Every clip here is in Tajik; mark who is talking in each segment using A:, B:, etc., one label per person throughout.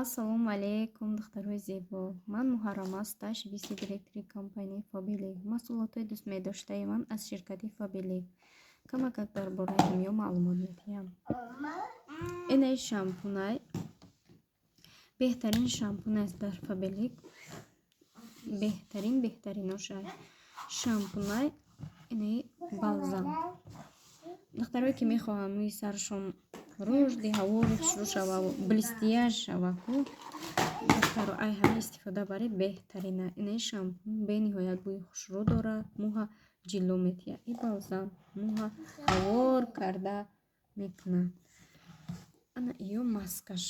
A: Ассалому алайкум, духтарои зебо. Ман Муҳаррама Сташ, вице-директори компанияи Фаберлик. Маҳсулотҳои дӯстмедоштаи ман аз ширкати Фаберлик. Камакак дар бораи ҳамё маълумот медиҳам. Инаи шампунай беҳтарин шампун аст дар Фаберлик. Беҳтарин беҳтариношай. Шампунай инаи балзам. Духтарое ки мехоҳанд мӯи сарашон рушди ҳавори хушрӯ шава, блестящ шава, ку духтаро, ай ҳама истифода баред, беҳтарина. Инаи шампун бениҳоят бӯи хушрӯ дорад, мӯҳа ҷилло метиҳад. И балзам мӯҳа ҳавор карда мекунад. Ана ё маскаш.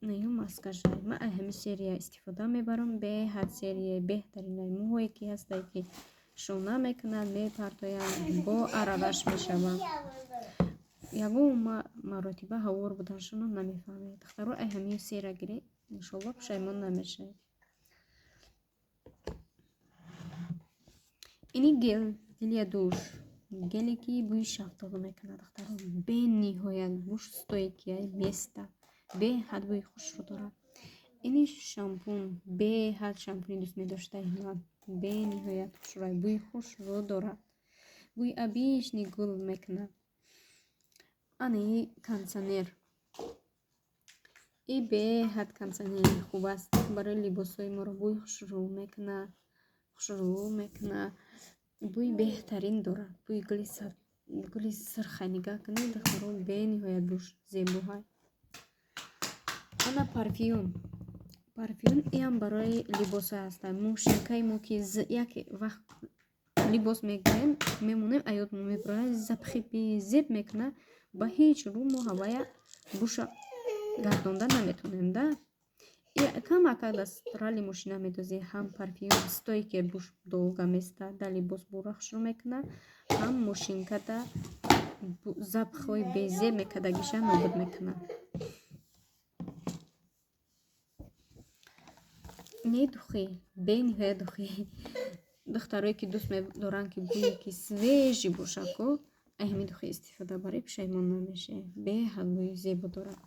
A: Ана ё маскаш. Ман ай ҳами серия истифода мебарам. Беҳад серияи беҳтаринай. Мӯҳое ки ҳастае, ки шона мекунанд, мепартоянд, бо араваш мешаванд. Ягон маротиба ҳавор буданашонро намефаҳмед. Духтаро, ай ҳамин сера гиред, иншолло, пушаймон намешавед. Ини гел для душ. Геле ки бӯи шафтолу мекунад, духтаро. Бениҳоят буш стойкий места. Беҳад бӯи хушрӯ дорад. Ини шампун беҳад шампуни дӯстмедоштаи ман. Бениҳоят хушрӯй, бӯи хушрӯ дорад. Бӯи обычный гул мекунад. Ана и кондитсионер. И беҳад кондитсионери хуб аст барои либосҳои моро бӯи хушрӯ мекунад, хушрӯ мекунад. Бӯи беҳтарин дорад. Бӯи гули сирхай нигаҳ кунед, духтаро, бениҳоят буш зебоҳай. Ана парфюм. Парфюм иам барои либосҳо ҳастанд. Мошинкаи мо ки як вақт либос мегирем, мемонем, аёдмон мебарояд, запахи безеб мекунад. Ба ҳеҷ рӯ мо ҳавая буша гардонда наметонем да. Камакак дастрали мошина медозӣ, ҳам парфюм стойкий буш долго местад, дар либос бура хушрӯ мекунад, ҳам мошинката запахҳои безеб мекардагиша нобуд мекунад. Не духи, бениҳоят духи. Духтарое ки дӯст медоранд, ки бӯе ки свежий боша ку, ай ҳамин духи истифода баред, пушаймон намешавед. Беҳад бӯи зебо дорад.